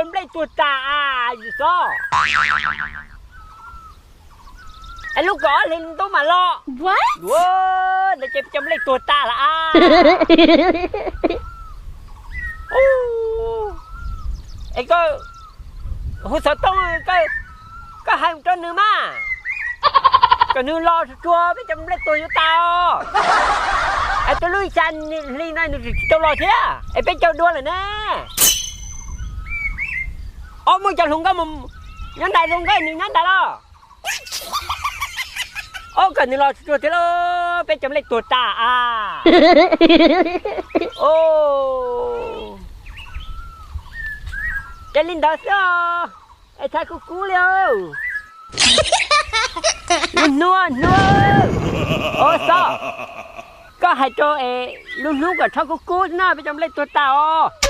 Cov nplej tuag tas a, yus xov. Es lub kaum ob hlis ntub mam los. Ua, ntawd ces peb cov nplej tuag tas lawm a. Es koj hu xov tooj, koj hais rau nws mas, kom nws los tsuag tsuag, peb cov nplej tuag yuav tas os. Es rau lub xya hli no nws tsis tau los thiab es peb caug dua lawm ne. Ob, muaj cov hluas nkauj mus nyob ntais, hluas nkauj nws nyob ntais los. Ob, kom nws los tsuag tsuag thiab lauj, peb cov nplej tuag tas a. Ces li ntawd xwb os. Es thaj kub kub li. Lub hnub, hnub. Os, xov, koj hais rau es lub hnub kom thaj kub kub no peb cov nplej tuag tas os.